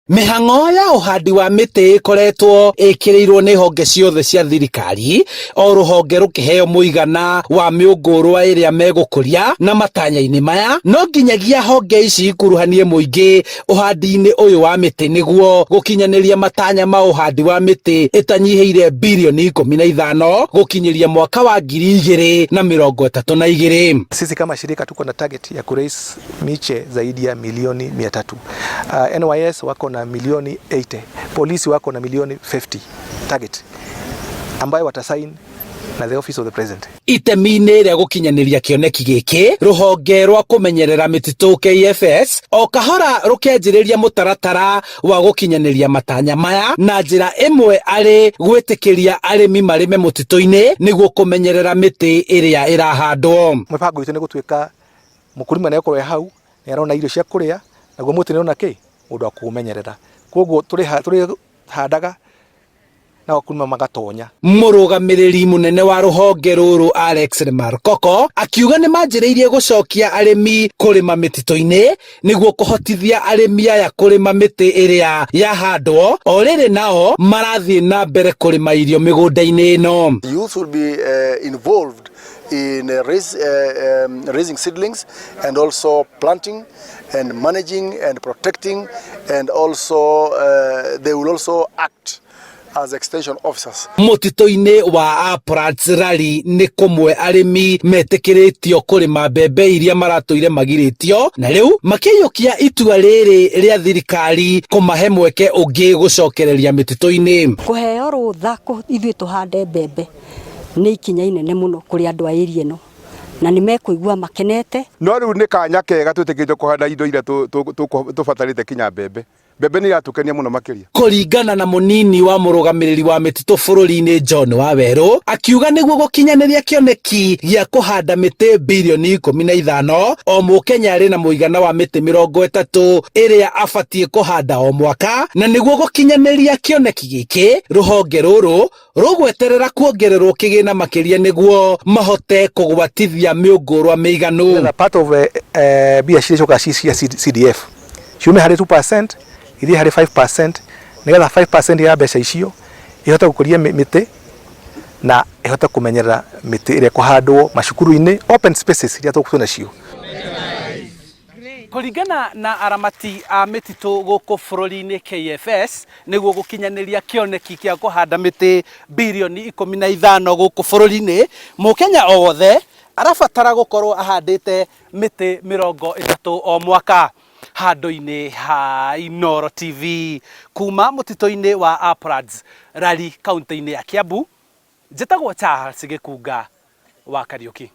Mĩhang'o ya ũhandi wa mĩtĩ ĩkoretwo ĩkĩrĩirwo nĩ honge ciothe cia thirikari, o rũhonge rũkĩheo mũigana wa mĩũngũrwa ĩrĩa megũkũria. Na matanya-inĩ maya, no nginyagia honge ici ikuruhanie mũingĩ ũhandi-inĩ ũyũ wa mĩtĩ nĩguo gũkinyanĩria matanya ma ũhandi wa mĩtĩ ĩtanyihĩire 15 birioni gũkinyĩria mwaka wa 2032. Sisi kama shirika tuko na target ya kuraise miche zaidi ya 300 milioni. NYS wako na milioni 80, polisi wako na milioni 50 target ambayo watasign na the office of the president. Itemi-inĩ rĩa gũkinyanĩria kĩoneki gĩkĩ, rũhonge rwa kũmenyerera mĩtitũ KFS o kahora rũkĩanjĩrĩria mũtaratara wa gũkinyanĩria matanya maya na njĩra ĩmwe arĩ gwĩtĩkĩria arĩmi marĩme mũtitũ-inĩ nĩguo kũmenyerera mĩtĩ ĩrĩa ĩrahandwo. Mĩbango itũ nĩ gũtuĩka mũkulima nĩ ekorwo e hau nĩ arona irio cia kũrĩa, naguo mũtĩ nĩ ũrona kĩ mũndũ wa kũũmenyerera, koguo tũrĩhandaga na wakulima magatonya. Mũrũgamĩrĩri mũnene wa rũhonge rũrũ Alex Lemarkoko akiuga nĩ manjĩrĩirie gũcokia arĩmi kũrĩma mĩtitũ-inĩ nĩguo kũhotithia arĩmi aya kũrĩma mĩtĩ ĩrĩa yahandwo, o rĩrĩ nao marathiĩ na mbere kũrĩma irio mĩgũnda-inĩ ĩno. The youth will be involved in raising seedlings and also planting and managing and protecting, and also they will also act as extension officers. Mũtitũ-inĩ wa Uplands Lari nĩ kũmwe arĩmi metĩkĩrĩtio kũrĩma mbembe iria maratũire magirĩtio, na rĩu makĩiyũkia itua rĩrĩ rĩa thirikari kũmahe mweke ũngĩ gũcokereria mĩtitũ-inĩ. Kũheo rũtha ithuĩ tũhande mbembe nĩ ikinya inene mũno kũrĩ andũ a area ĩno, na nĩ mekũigua makenete. No rĩu nĩ kanya kega twĩtĩkĩrĩtio kũhanda indo iria tũbatarĩte, kinya mbembe. Mbembe nĩ iratũkenia mũno makĩria. Kũringana na mũnini wa mũrũgamĩrĩri wa mĩtitũ bũrũri-inĩ John Wawerũ, akiuga nĩguo gũkinyanĩria kĩoneki gĩa kũhanda mĩtĩ 15 birioni, o mũkenya arĩ na mũigana wa mĩtĩ 30 ĩrĩa abatiĩ kũhanda o mwaka. Na nĩguo gũkinyanĩria kĩoneki gĩkĩ, rũhonge rũrũ rũgweterera kuongererwo kĩgĩna makĩria nĩguo mahote kũgwatithia mĩũngũrwa mĩiganu. Nĩgetha part of mbia ciria ciũkaga ci cia CDF ciume harĩ 2% ithiĩ harĩ 5%, nĩgetha 5% ya mbeca icio ihote gũkũria mĩtĩ na ihote kũmenyerera mĩtĩ ĩrĩa ĩkũhandwo macukuru-inĩ, open spaces iria twĩ nacio. Kũringana na aramati a mĩtitũ gũkũ bũrũri-inĩ KFS, nĩguo gũkinyanĩria kĩoneki kĩa kũhanda mĩtĩ 15 birioni gũkũ bũrũri-inĩ, mũkenya o wothe arabatara gũkorwo ahandĩte mĩtĩ 30 o mwaka. Handũ-inĩ ha Inooro TV, kuma mũtitũ-inĩ wa Uplands Lari, kaunti-inĩ ya Kiambu, njĩtagwo Charles Gĩkunga wa Kariũki.